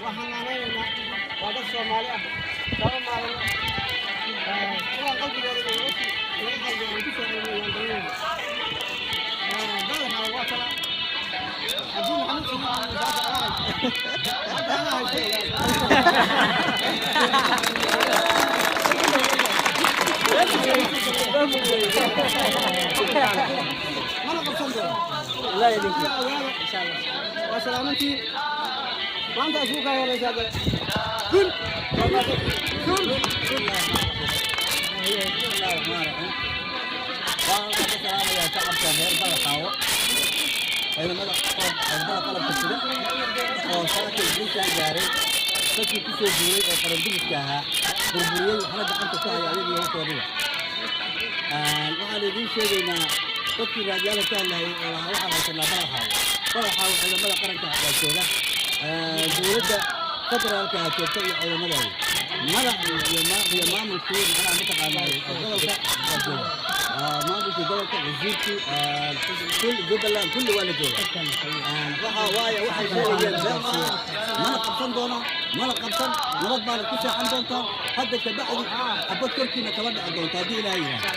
Waa xanaanaynaynaa, waa dad Soomaali ah. Kama maalino inaan qalbigooda iyo laga qalbiga aan ku soo celino yaan dareemayna. Badaxa waa kala haddii Maxamed Saliid saaka anaa haysto, hadda anaa haysto. Mana qabsan doono. Ogaada, waa salaamantii maanta isugu kaa horeysaa. Gul gul. Bismillahi raxmaani raxiim. Waxaan halkan ka salaamayaa shacabka reer Badaxaawo, ciidamada qalabka sida oo sanadkii guushaan gaaray, dadkii ku soo duulay oo qarandumiska ahaa burburiyey, waxna gacanta ku haya ayagii hubkoodiba. Waxaan idiin sheegaynaa dadkii raadiyaala ka hadlayay oo lahaa waxaan haysanaa Badaxaawo. Badaxaawo ciidamada qaranka waa jooga, dowladda federaalka ha joogta iyo ciidamadeeda madax iyo maamulkii, macnaha mataqaanaa, gobolka waa jooga, maamulkii gobolka, wasiirkii kul Jubbaland, kulli waa la jooga. Waxa waaye waxay sheegayeen been maaha. Mana qabsan doono, mana qabsan. Nabad baana ku seexan doontaa hadda kabacdi. Xabad korkiina kama dhici doonto haddii Ilaahay yidhaahdo,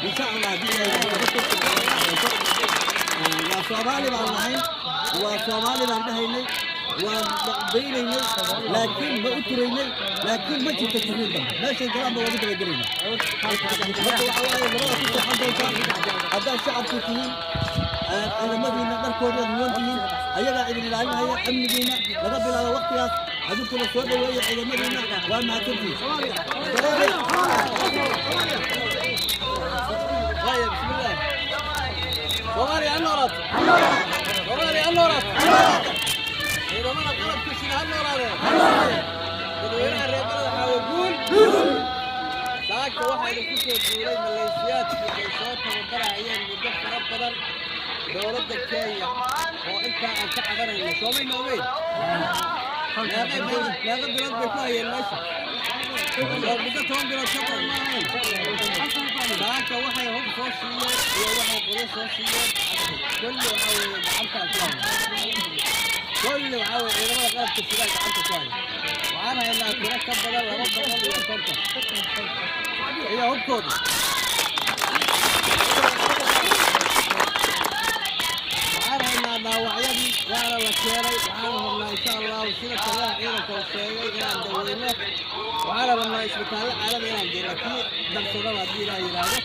insha Allah. Haddii Ilaahay yidhaahdo, xabad korkiina kama dhici doonto. Waa Soomaali baan nahayn, waa Soomaali baan dhahaynay, waan baynaynay, laakiin ma u turaynay, laakiin ma jirto turiin dambe. Meeshay galaan ba waa ugu dabagelaynaa. Marka waxa waaye labada ku seexan doontaan haddaad shacabku tihiin, ciidamadiina dharkooda huwan tihiin, ayagaa idin ilaalinaya amnigiina laga bilaabo waqtigaas. Adinkuna soo dhoweeya ciidamadiina. Waa mahadsantihiin. طيب، بسم الله. Soomaaliya ha noolaato! Soomaaliya ha noolaato! Ciidamada qalabka sida ha noolaadeen! Dadweynaha reer Balad Xaawo, guul! Saaka waxaa idinku soo duulay maleeshiyaadkii ay soo tababarahayeen muddo fara badan dowladda Kenya oo intaa aan ka cabanayno. Soomayna ogeyn meeqa bilood bay ku hayeen meesha? Soo muddo 10 bilood ka badan ma ahayn. Saaka waxay hub soo siiyeen iyo waxay qoryo soo siiyeen kulli waxaa weeye gacantaa ku haya. Kulli waxaa weeye ciidamada qalabka sidaa gacanta ku haya. Waxaan haynaa tiro ka badan 250 iyo hubkooda. Waxaan haynaa dhaawacyadii, waana la keenay. Waxaan rabnaa, insha Allahu, sida taliyaha ciidanka uu sheegay, inaan daweyno. Waxaana rabnaa isbitaallo caalami inaan geyno kii darsadaba, haddii Ilaah yidhaahdo.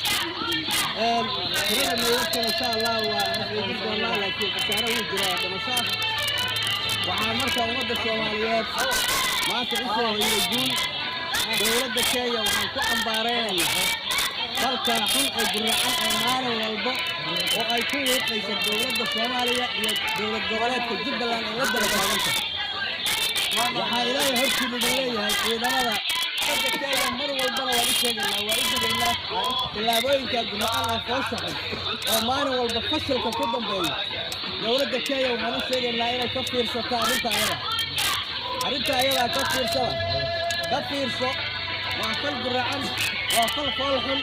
Tirada meydadkan, insha Allah, waa xaqiijin doonaa, laakiin khasaare wuu jira oo dhimasho ah. Waxaa marka ummadda Soomaaliyeed maanta u soo hoyday guul. Dowladda Kenya waxaan ku cambaaraynaynaa dalkan xun ee guracan ee maalin walba oo ay ku wiiqayso dowladda Soomaaliya iyo dowlad goboleedka Jubbaland ee la daba taaganta. Waxaa Ilaahay hortiina leeyahay ciidamada dowladda Kenya, mar walbana waan u sheegaynaa, waa u digaynaa tillaabooyinka guracan ee foosha xun oo maalin walba fashilka ku dambeeyo. Dowladda Kenya waxaan u sheegaynaa inay ka fiirsato arrinta ayada. Arrinta ayadaa ka fiirsada, ka fiirso. Waa fal guracan, waa fal fool xun,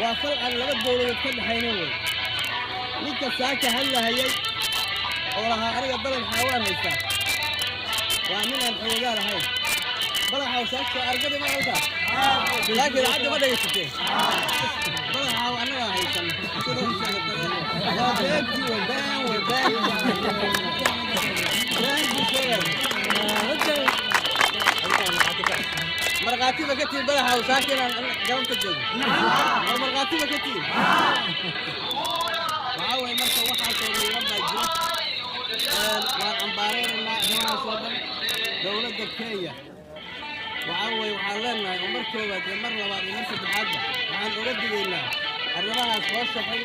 waa fal aan laba dowladood ka dhexaynin wey. Ninka saaka hadlahayay oo lahaa aniga Balad Xaawaan haystaa waa nin aan xoogaa lahayn. Balad Xaawo saaka argadi ma halkaa, laakiin idaacadda ma dhegaysatee. Balad Xaawo annagaa haysan sida u sheegatay waa beentii wey, been wey, been been buu sheegay. Markhaatiba ka tihin Balad Xaawo saaka inaan galabta joogo, war markhaatiba ka tihin. Waxaa weeye marka waxaasoo miiran baa jira. Waan cambaaraynaynaa arrimahaas oo dhan. Dowladda Kenya waxaa weeye waxaan leenahay oo mar koowaad iyo mar labaad iyo mar saddexaadba waxaan uga digaynaa arrimahaas hoosha xun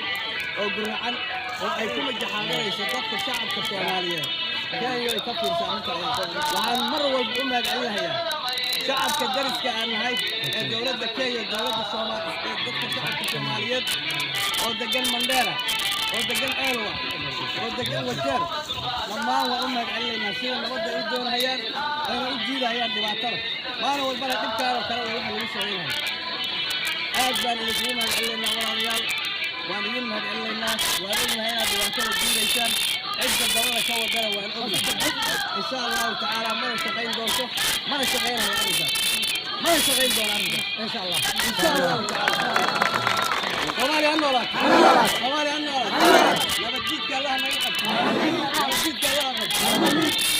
oo guracan oo ay ku majaxaadanayso dadka shacabka Soomaaliyeed. Kenya ay ka fiirsa arrinta ayada. Waxaan mar walba u mahadcelinayaa shacabka dariska aan nahay ee dowladda Kenya, dowladda Soomaali, dadka shacabka Soomaaliyeed oo degan Mandheera, oo degan Eelwa, oo degan Wajeer. Dhammaan waan u mahadcelinaynaa sida nabadda ay u doonayaan ayna u diidayaan dhibaatada. Maalin walbana dhibkaan oo kale waa waxa lagu sameynaya. Aad baan idinkugu mahadcelinaynaa, walaalayaal. Waan idin mahadcelinaynaa. Waan ognahay inaad dhibaatada diidaysaan. Cidda dabada ka wadana waan ognahay. Insha Allahu tacaala mana shaqayn doonto, mana shaqaynayo arrinkaas, mana shaqayn doono arrinkaas, insha Allah, insha Allahu tacaala. Soomaaliya ha noolaato, Soomaaliya ha noolaato. Nabaddiidka Allaha naga qabto, nabaddiidka Allaha qabto,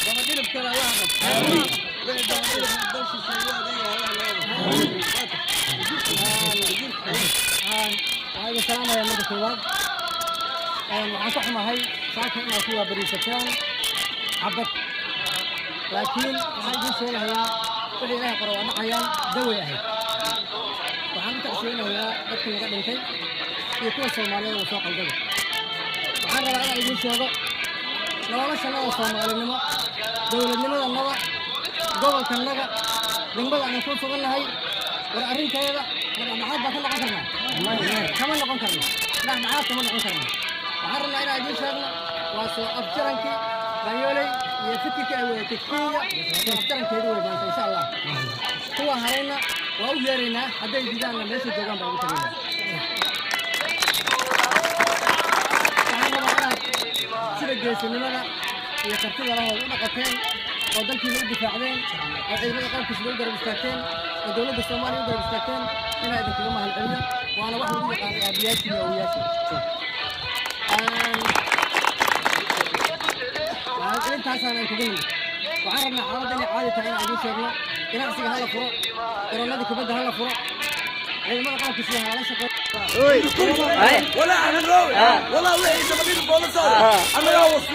dabadhilibkana Allaha qabto, wixii dabadhilibka dalshiisa ugu adeegaya Allaha naga qabto. Waxaan idin salaamayaa marka koowaad. Waxaan ka xumahay saaka inaad ku waabariisataan xabad, laakiin waxaan idiin sheegayaa wixii Ilaahay qoro waa dhacayaan, daway ahayd. Waxaan u tacsiyeynayaa dadkii naga dhintay iyo kuwa Soomaaliyeed oo soo qaldada. Waxaan rabaa inaan idiin sheego noloshannada Soomaalinimo, dowladnimadannada, gobolkannaga, degmada aan ku sugannahay. War arrinteeda ma dhexdhexaad baan ka noqon karnaa? Kama noqon karno, dhexdhexaad kama noqon karno. Waxaan rabnaa inaan idiin sheegno waa soo afjarankii Banyooley iyo fikirkii ay wadatay Kenya. Soo afjarankeedu way maanta, insha Allah. Kuwa harayna waa u yeeraynaa, hadday diidaanna meeshay joogaan baa ugu tagaynaa. Waxaan rabaa inaad sida geesinimada iyo kartida lahooda u dhaqateen oo dalkiina u difaacdeen oo ciidamada qalabkiisa u garab istaagteen oo dowladda Soomaaliya u garab istaagteen inaa idinkaga mahadceliyo, waana wax lagu yaqaanay aabiyaashii iyo awowayaashii. Mahadcelintaasaan aan kugu nimid. Waxaan rabnaa xaaladda inay caadi tahay inaan idiin sheegno. Ganacsiga hala furo, garoonnada kubadda hala furo, ciidamada qalabkiisa hala shaqeeyo. ولا احنا نروي والله وحي تمارين بولس انا يا وصل.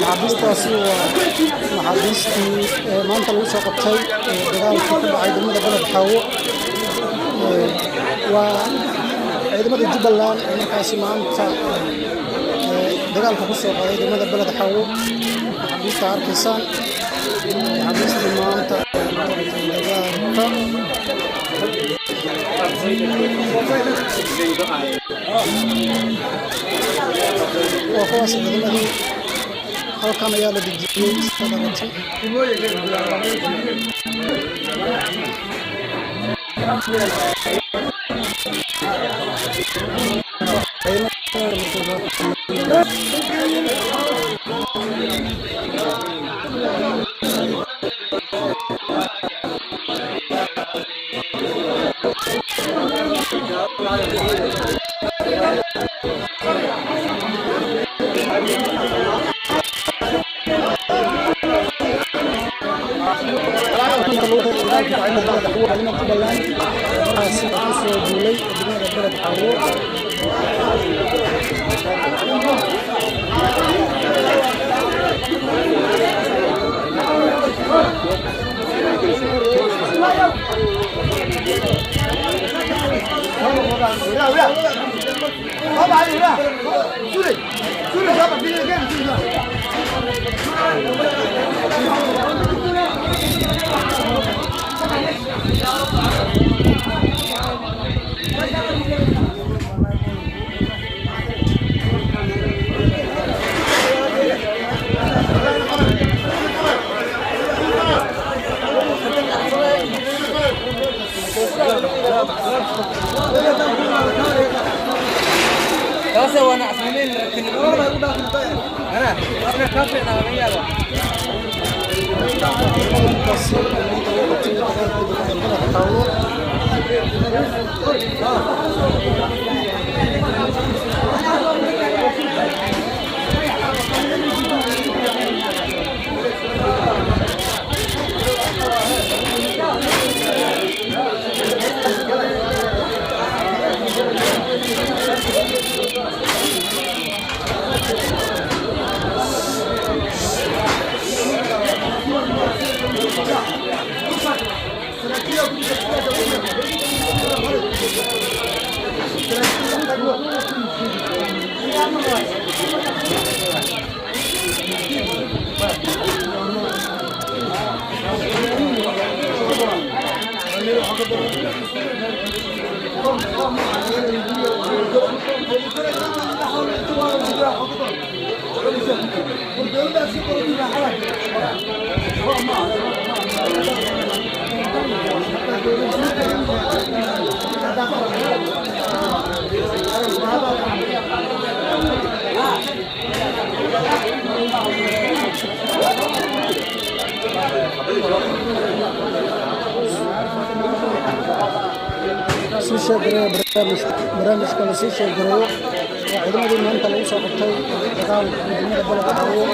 Maxaabiistaasi waa maxaabiistii maanta lagu soo qabtay dagaalkii ka dhacay degmada Beled Xaawo. Waa ciidamada Jubbaland ee markaasi maanta dagaalka ku soo qaaday degmada Beled Xaawo. Maxaabiista arkaysaan, maxaabiistii maanta lagu qabtay dagaalka. Waa kuwaas ciidamadii, halkan ayaa la dejiyey soo dharatay. Jubbaland markaasi ku soo duulay degmada Beled Xaawo. Taase waa nacasnimeyn. Ana ina kaa fiicnaa laga yaaba. Markaasi maanta lagu qabtay dagaalkii degmada Beled Xaawo. Sii sheergareeya barnaamijka la sii sheergareeyo. Waa ciidamadii maanta lagu soo qabtay dagaalka degmada Baled Xaawo.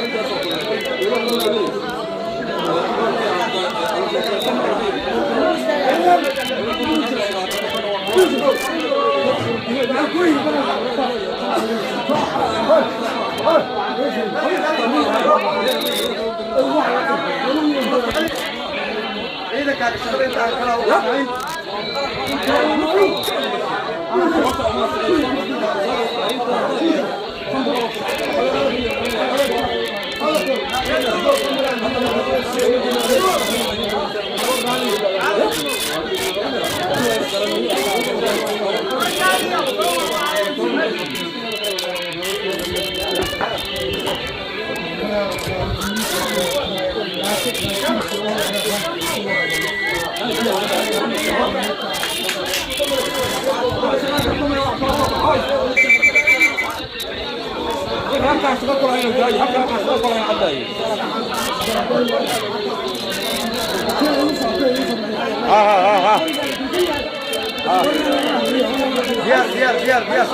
Diyaar, diyaar, diyaar, diyaar.